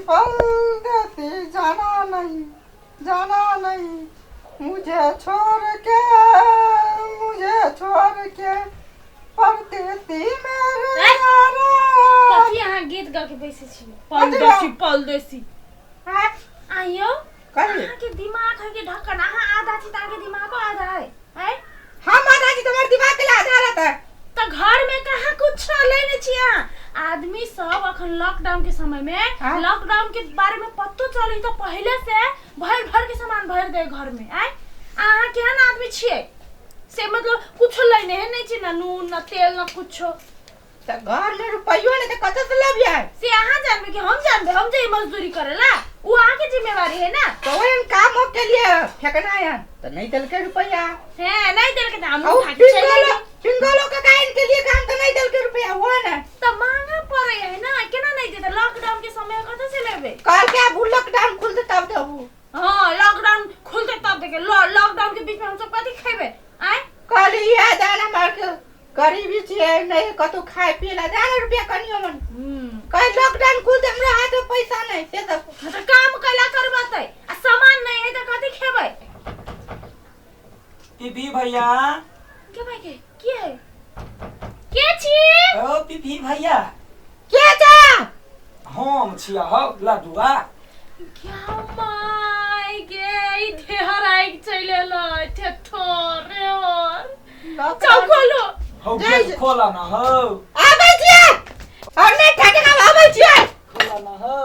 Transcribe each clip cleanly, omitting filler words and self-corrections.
परदेसी जाना नहीं, जाना नहीं, मुझे छोड़ के, मुझे छोड़ के परदेसी मेरे ए? यारा। कथी अहाँ गीत गा के बैसे छी? परदेसी परदेसी। हाँ, आइयो। कही। अहाँके दिमाग है कि ढक्कन? अहाँ आधा छी तऽ अहाँके दिमागो आधा है, आँय? हम आधा छी, तुम्हारे दिमाग के आधा रहता है। तऽ घर में कहाँ कुछ लेने छी अहाँ? आदमी सब अखन लॉकडाउन के समय में, हाँ? लॉकडाउन के बारे में पतो चली तो पहले से भर भर के सामान भर दे घर में, आँय? अहाँ केहन आदमी छियै से? मतलब कुछो लेने है नहीं छी, ना नून ना तेल ना कुछो। तऽ घर में रुपैयो नहीं तऽ कतऽ से लबियै? से अहाँ जानबे कि हम जानबे? हम जे मजदूरी करेला वो अहाँ के जिम्मेवारी है ना। तो ओहन काम हो के लिए फेकना है तो नहीं देलकै रुपैया। है नहीं देलकै तऽ हम और उठा के चलि पिंगलो एलियै। पिंगलो के काइन के लिए काम तो नहीं देलकै रुपैया वो ना। तऽ मांगा पड़े है ना, केना नहीं देते? लॉकडाउन के समय कतऽ से लेबे? कल के अब लॉकडाउन खुलते तब देबू। हाँ, लॉकडाउन खुलते तब देखे। लॉकडाउन के बीच में हम सब कथी खेबे, आय? कहली इएह दान हमर के गरीबी छियै, नहीं कतौ खाय पिए ला दान रुपया कनियो मन। कहे लॉकडाउन खुलते हमरा हाथ में पैसा नहीं से सब। हाँ, तऽ काम कैला करबतै आ सामान नहीं है तऽ कथी खेबै? पीपी भैया। के भाई के के है के छी? ओ पीपी भैया। के जा? हम छिया हौ लडुआ। क्या माय गे, ई ठेहर आइक चलि एलै ठेठोरे और चौकोलो। हौ जय गेट जय। खोला ना हौ। आबै छियै और नहीं ठेके आबै छियै। खोला ना हौ।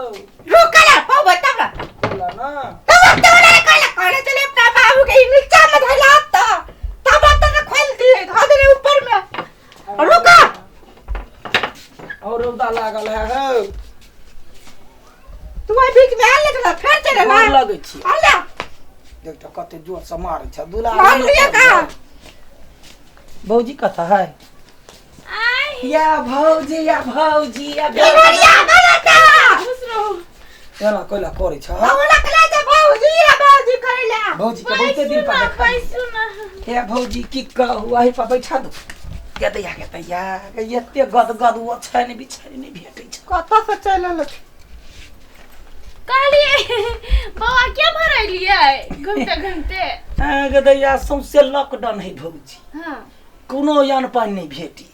रुक ना पाबो तब ना। खोला ना। तब तब ना कहले कहले चले अपना बाबू के ई नीचा में धइला त तब तक खोल दिए धऽ देने ऊपर में। रुका। और रौदा लागल है हौ। तू ओहि बीच में आयल ने फेर चल गोर एला। लगै छी। आला। देख तऽ कते जोर से मारै छ दुला। मार लिया का? भौजी कतऽ है? आय। या भौजी, या भौजी, या बिहारिया बनता। खुश रहू। एना कोइला करै छ? हमरा कला जे भौजी या भौजी कहिला। भौजी के बहुते दिन पर देखा। पैसू ना। हे भौजी, की कहू, एहि पर बैठा दू। गदैया गदैया एते गद गद ओ छै ने बिछाइन नहि भेटै छै। कतऽ से चलि एल? कहलिए बौआ के भरलिए घूमते घूमते? हँ गदैया, सौंसे लॉकडाउन है भौजी। हाँ। कोनो यान पानि नहि भेटी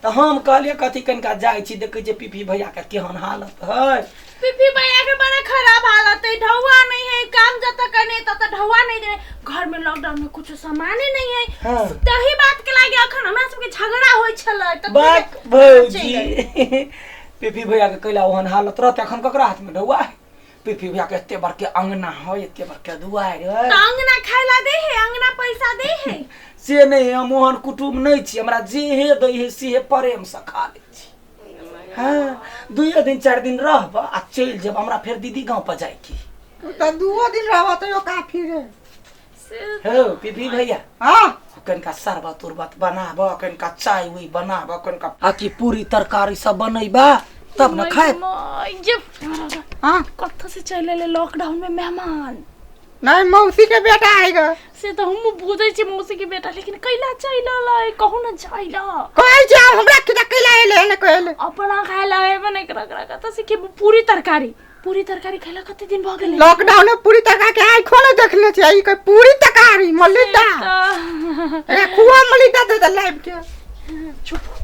तऽ हम कहलियै कथी कनिका जाइ छी, देखै छियै पीपी भैया के केहन हालत है। पीपी भैया के बड़ा खराब हालत है, ढौआ नहीं है, काम जब तक नहीं तब तक ढौआ नहीं दे, घर में लॉकडाउन में कुछ सामान ही नहीं है। हाँ। तही बात के लागे अखन हमरा सबके झगड़ा होय छलै तऽ बाक चलि गेलै। भौजी, पीपी भैया के कैला ओहन हालत रहतै? अखन ककरा हाथ में ढौआ है? पीपी भैया के एते बड़के अंगना है, एते बड़के दुआरि है। तऽ अंगना खाय ला दे है, अंगना पैसा दे है। से नहि, हम ओहन कुटुम्ब नहि छी, हमरा जे हे दै है से प्रेम से खा लै छी। हाँ, दुइये दिन चारि दिन रहब आ चलि जायब, हमरा फेर दीदी गाँव पर जाइके। तू तऽ दूओ दिन रहबह तैयो काफी रे। से हौ पीपी भैया। हाँ। कनिका शरबत उरबत बनाब, कनिका चाय उई बनाब, कनिका आ कि पूरी तरकारी सब बनैबा तब न खायब। ये हाँ। कतऽ से चलि एलै लॉकडाउन में मेहमान? नहीं, मौसी के बेटा आएगा। से तऽ हमहूँ बुझै छी मौसी के बेटा, लेकिन कैला चलि एलै कहू ने जाइला? कहै छै आब हमरा किदा कैला एलै ने कहले। अपना खाय ला एबे नहि करा करा कतऽ से खेबै पूरी तरकारी? पूरी तरकारी खैला कते दिन भऽ गेलै? लॉकडाउन में पूरी तरकारी के आइ खोले देखले छियै, ई कहे पूरी तरकारी मलिदा। तऽ ए खुआ मलिदा दे दे लाइव के। चुप।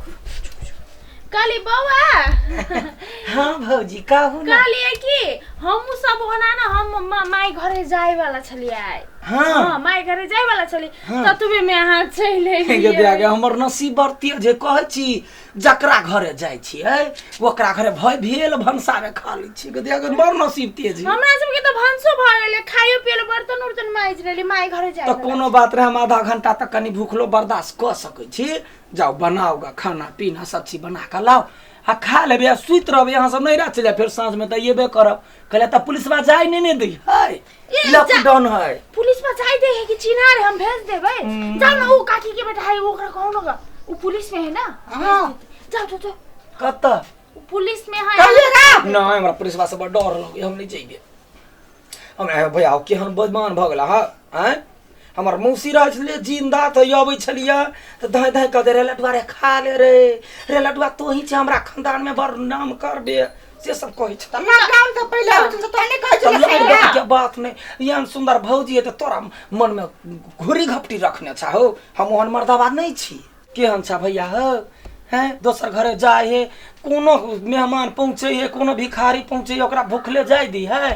कहली बौआ। हाँ भौजी, कहू ने। कहलियै कि हमहूँ सब ओना ने हम माय घरे जाय वाला छलियै। हाँ। हाँ, माय घरे जाय वाला छलियै। हाँ। ततबे में अहाँ चलि गे एलियै। दया गे, हमर नसीब बरती जे कहै छी जकरा घरे जाइ छियै ओकरा घरे भय भेल भनसा में खा लै छियै। गे दया गे, बड़ नसीब तेज है। हमरा सबके तऽ भनसो भऽ गेलै, खाइयो पियो लए बर्तन उर्तन माजि लेली, माय घरे जाय तऽ वाला। कोनो बात रहे, हम आधा घंटा तक कनि भूखलो बर्दाश्त कऽ सकै छी। जाउ बनाउ गा, खाना पीना सब चीज बना कऽ लाउ आ खा लेबै आ सुति रहबै। अहाँ सब नैहरा चलि जायब, फेर साँझमे तऽ अयबे करब। कहलियै तऽ पुलिसवा जाय नहि ने दै है। ए, लॉकडाउन है। पुलिस में जाय दे है कि चिन्हार है, हम भेज देबै। जाओ ना, वो काकी के बेटा है ओकरा कहू ना गा, वो पुलिस में है ना। हाँ। जाओ जाओ जाओ। कतऽ? वो पुलिस में है। कहिएगा। नहि, हमरा पुलिसवा से बड़ डर लगै, हम नहि जइबै। हमरा भैया केहन बदमान भऽ गेला हँ। आँय, हमर मौसी रहै छलियै जिन्दा तऽ अबै छलियै तऽ धाँइ धाँइ कऽ दे रे लडुआ, रे खा ले रे, रे लडुआ तोही छै हमरा खानदानमे बड़ नाम करबे। से सब कहै छै। तऽ लॉकडाउन से पहिले आबै छल तऽ तोरा नहि कहै तऽ छल खाय लॉकडाउन लए? के बात नहि, एहन सुन्दर भौजी है तऽ तोरा मनमे घुरी घपटी रखने छा हो। हम ओहन मर्दाबा नहि छी। केहन छा भैया हो हैं, दोसर घरे जाय है, कोनो मेहमान पहुँचे है, कोनो भिखारी पहुँचे है, ओकरा भूखले जाय दी है?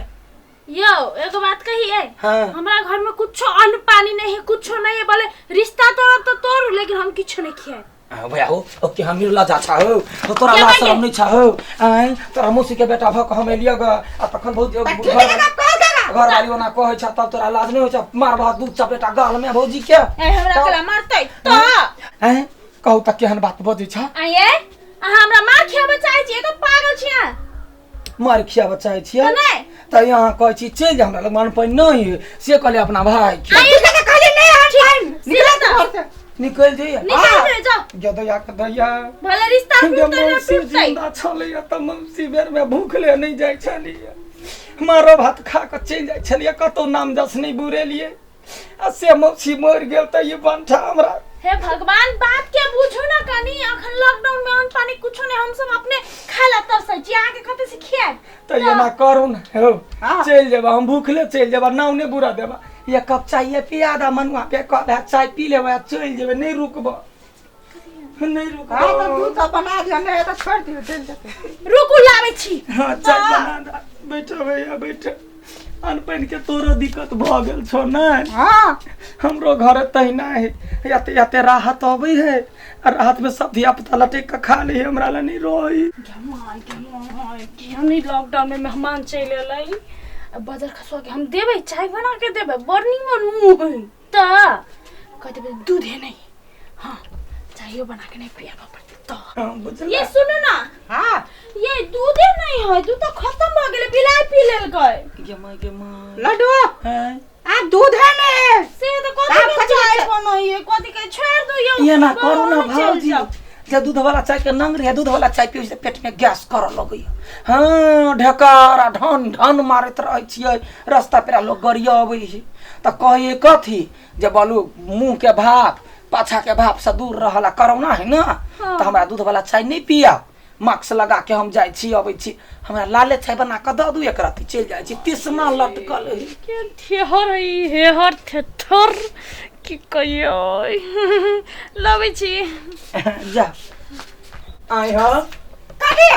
यौ एगो बात कहिए? हाँ। हमरा घर में कुछो अन्न पानी नहीं है, कुछो नहीं है। बोले रिश्ता तोड़ब तो तोड़ू, लेकिन हम किछो नहीं खियाए। आ, भैया हो ओ के हम निर्लज्जा छा हो ओ तोरा के लाज बाटे? शरम नहीं छा हो? आँय, तोरा मौसी के बेटा भ के हम एलियो ग आ तखन बहुत तऽ ठीक है ना, कह देना। घर वाली ओना कहै छ तब तोरा लाज नहीं होइ छ? मारबह दूध चपेटा गाल में भौजी के। ए हमरा कला मारतै तो? आँय, कहू त केहन बात बजै छ। आइए अहाँ हमरा मार खियाबऽ चाहै छी? एकदम पागल छी अहाँ। मार खियाबऽ चाहै छियै? तऽ नहि। तऽ यहाँ कहै छी चलि जा, हमरा लग मान पानि नहि है, से कहलियै अपना भाय के। ठीक है, कहली नहीं हम खाइम, निकल तू घर से। निकलि जइयै। निकल जाए, जाओ। गे दैया के दैया, भले रिश्ता जब टूटतै ना मौसी टूटतै। जिंदा छलैया तऽ मौसी बेरमे भूखले नहि जाइ छलियै, मारो भात खा कऽ चलि जाइ छलियै, कतहु नाम जस नहि बुरेलियै। आ से मौसी मरि गेल तऽ ई बंठा हमरा। हे भगवान, बात के बुझू ना कनी। अखन लॉकडाउन में अन्न पानी कुछो नहीं, हम सब अपने खाय ला तरसै छी, अहाँ के कते से खियाएब? तऽ एना करू ने हौ। हाँ। चलि जेबा, हम भूखले चलि जेबा, नाव नहि बुरा देबा। एक कप चाय पिया दा मनुआ पे कह, चाय पी लेबै आ चलि जेबै, नहि रुकबो, नहि हाँ तऽ रुकबो। दूध सब बना दिअ, नहि तऽ छोड़ि दियौ, चलि जेतै। रुकू, लाबै छी। हाँ, चाय बना दा। बैठ भैया बैठ। अन्न पानि के तोरो दिक्कत भऽ गेल छौ ने? हाँ। हमरो घर तहिना है। याते याते राहत अबै है आ राहत में सब धिया पुता लटक के खा ले, हमरा ला नहीं रही। माय गे माय, केहन लॉकडाउन में मेहमान चलि एलै। आ बजर खसुआ के हम देबै, चाय बना के देबै, बड़ नीमन मुँह है तऽ कह देबै दूधे नहीं। हाँ, चायो बना के नहीं पियाबऽ पड़तै तऽ। हाँ, बुझला? ये सुनू ना। हाँ। ये दूधे नहीं है, दूध तो खत्म भऽ गेलै, बिलाइ पी लेलकै। गे माय गे माय। लड्डू। हैं? आब दूध है ने? से तऽ कथी आब के कथी चाय के? बनैये, कथी के? छोड़ि दियौ। ये ना करू ना। गाँवमे चलि भौजी जाउ। जे दूध वाला चाय के नंग रहे, दूध वाला चाय पीबै छै पेट में गैस करऽ लगैया। हाँ, ढेकार आ ढन ढन मारैत रहै छियै, रास्ता पेरा लोग गरियाबै है तऽ कहै कथी जे बोलू मुँह के भाप पाछा के भाप से दूर रहल आ करोना है ना। हाँ। तऽ हमरा दूध वाला चाय नहीं पिया, मास्क लगा के हम जाइ छी अबै छी। हमरा लाले चाय बना कऽ दऽ दू एक रत्ती, चलि जाइ छी, तिसना लटकल है। के थेहर है ई, हेहर थेथर की कहियो। लबै छी। जा आइ ह। कथी?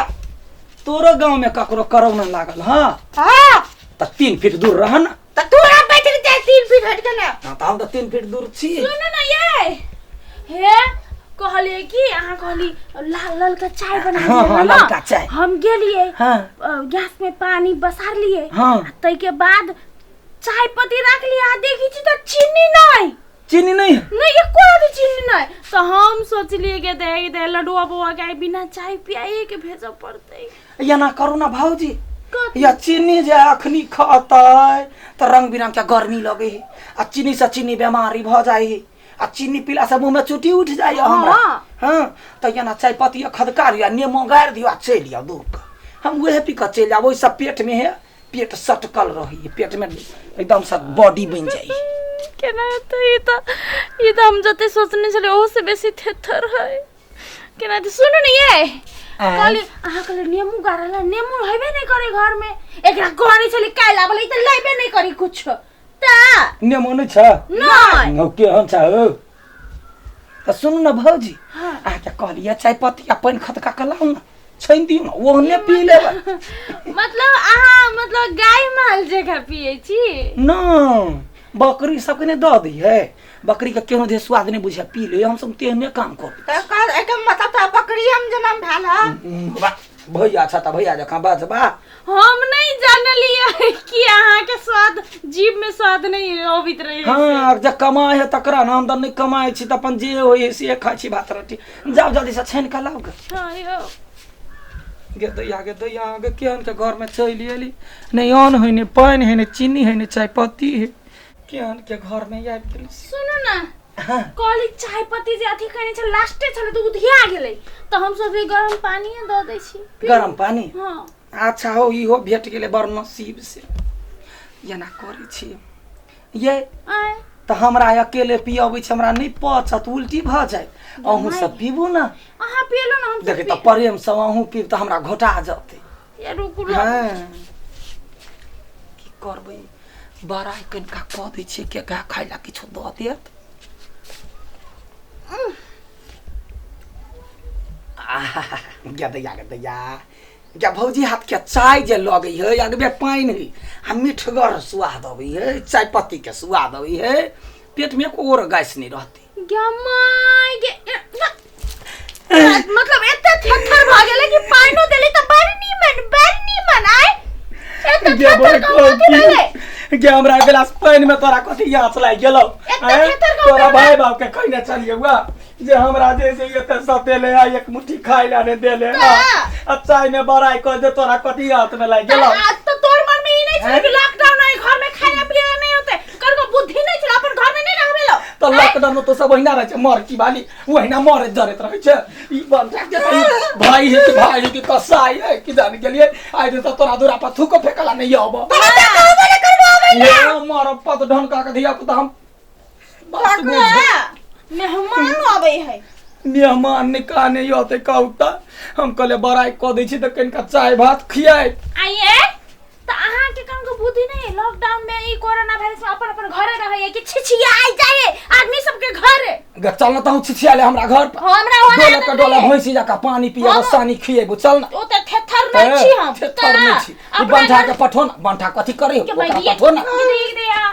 तोरो गाँव में ककरो करोना लागल? हाँ। हाँ। तऽ 3 फीट दूर रह ना। तऽ तू आब बैठ के जाय 3 फीट हटि के ना। हाँ, तऽ हम तऽ 3 फीट दूर छी। सुनू ना ये, हे कहलिए कि अहाँ कहली लाल ललका चाय बना हाँ, दिअ हाँ, ना। ललका चाय। हम गेलिए। हाँ। गैस में पानी बसार लिए। हाँ। ताहिके बाद चाय पत्ती राख लिए आ देखी छी तऽ चीनी नहीं। चीनी नहीं है? नहीं, एको रत्ती चीनी नहीं। तो हम सोचलिए कि दे दे लडुआ बौआ के आइ बिना चाय पियाए के भेजऽ पड़तै। एना करू ना भौजी। कथी? या चीनी जे अखनी खतै तऽ रंग बिरंग के गर्मी लगे है आ चीनी से चीनी बीमारी भऽ जाइ है आ चीनी पीला से मुँह में चुटी उठ जाइ है हमरा। हाँ। हाँ, तऽ एना चाय पत्ती खदका लिअ, नेमो गाड़ि दियौ आ चलि आउ दूर कऽ। हम उहे पी कऽ चलि आब, ओहिसँ पेट में है, पेट सटकल रहै है, पेट में एकदम से बॉडी बनि जाइ है। केना हेतै? ई तऽ हम जते सोचने छलियै ओहो से बेसी थेथर है। केना हेतै? सुनू ने ये। आँय? कहली अहाँ कहली नेमू गाड़ल है, नेमू हेबे नहि करे घर में। एकरा कहने छली काल्हि आबले, ई तऽ लेबे नहि करी कुछो तऽ। नेमो नहि छ? नहि। हौ, केहन छ हौ? तऽ सुनू ने भौजी। हाँ। अहाँके कहलियै चाय पत्ती आ पानि खदका कऽ लाउ ने, छानि दियौ ने, ओहने पी लेबै। मतलब अहाँ मतलब गाय माल जकाँ पियै छी? नहि, बकरी सबके नहि दऽ दै है, बकरी के केहनो दे स्वाद नहि बुझे, पी ले, हमसब तेहने काम करू। तऽ कह एकर मतलब तऽ बकरी हम जनम भेल है। वाह, भैया छ तऽ भैया जकाँ बजबा। हम नहीं जानलियै कि अहाँके स्वाद जीभ में स्वाद नहीं अबैत रहे। हाँ, जे कमाइ है तकरा ने, हम तऽ नहि कमाइ छी तऽ अपन जे होइ है से खाइ छी, भात रोटी। जाउ, जल्दी से छानि कऽ लाउ गे। हाँ यौ। गे दैया गे दैया गे, केहन के घर में चलि एली, नहि अन्न है, नहि पानि है, नहि चीनी है, नहि चाय पत्ती है, केहन के घर में आबि गेली। सुनू ना। हाँ। कहली चाय पत्ती जे अथी कने छल, लास्टे छलै तऽ उधिया गेलै, तऽ हम सोचली गरम पानिए दऽ दै छी। गरम पानी? हाँ। अच्छा हो, इहो भेट गेलै बड़ नसीब से। एना करै छी ये। आँय? तऽ हमरा अकेले पियबै छै, हमरा नहि पचत, उल्टी भऽ जायत। अहूँ सब पीबू ने। अहाँ पियलहुँ ने, हम देखी तऽ प्रेमसँ अहूँ पीब तऽ हमरा घोटा जतै। ये रुकू ना। हँ की करबै बड़ाइ कनिका कऽ दै छियै के गाय खाय लए किछो दऽ देत आहा, गे दैया गे दैया गे भौजी हाथ के चाय जे लगै है अगबे पानि है आ मिठगर स्वाद अबै है चाय पत्ती के स्वाद अबै है पेट में एको गोर गैस नहीं रहती गे my गे मतलब एते थेथर भ गेलै कि पानिओ देली त बड़ नीमन बड़ नीमन आय एते गे थेथर बड़ कहाँ कथी भेलै गे हमरा गिलास पानि में तोरा कथी आँच लागि गेलौ एते आँय? थेथर कहाँ तोरा भेलै? भाय बाप के कहने चलिए हुआ जे हमरा जे से एते सतेले आ एक मुट्ठी खाइ ला ने देले तऽ? आ चाय में बड़ाई कह दे तोरा कथी हाथ में लागि गेलौ आज तो तोर मन में ई नहीं छलै कि लॉकडाउन है घर में खाए पिए ला नहीं होते कर को बुद्धि नहीं छलै अपन घर में नहीं रहबे लो तऽ लॉकडाउन में तो सब ओहिना रहै छै मर की बाली ओहिना मरे जरैत रहै छै ई बंटा के तऽ ई भाई है कि भाई है कि कसाई है कि जान गेलियै आइ दिन तऽ तोरा दूरा पर थूको फेकला नहीं आब ये मर पत ढनका के धिया पुता हम बात बुझ मेहमान आबै है मेहमान निकाह नहीं होते कहू तऽ हम कहले बड़ाई कऽ दै छी तऽ कनिका चाय भात खियाइ आइए त अहाँ के कनको बुद्धि नहीं लॉकडाउन में ई कोरोना वायरस में अपन अपन घरे रहै कि छिछियाई जाए आदमी सबके घरे गे चल न तहु छिछिया ले हमरा घर पर हमरा ओना डोला के डोला भैंसी जकाँ पानी पियाबो हम- सानी खिएबो चल न ओ त थेथर नहीं छी हम थेथर नहीं छी ई बंठा के पठो न बंठा कथी करे के ओकरा भैया पठो न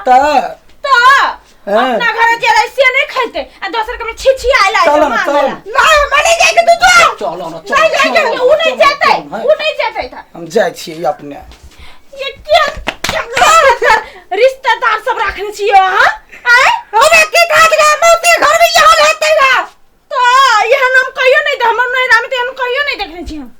त तऽ हाँ। अपना घर जे रहे से नहीं खेते आ दोसर के में छिछियाई ला चल न चल न नहीं हम नहीं जाएंगे तू जा चल न चल नहीं जाएंगे उ नहीं जाते उ नहीं जाते था हम जाइ छियै अपने ये क्या क्या रिश्तेदार सब रखने छियै अहाँ आय हमरा की खात गा मौसी घर में यहाँ रहते गा तो यहाँ नाम कहियो नहीं दे हमर नैहरा में तो एहन कहियो नहीं देखने छी हम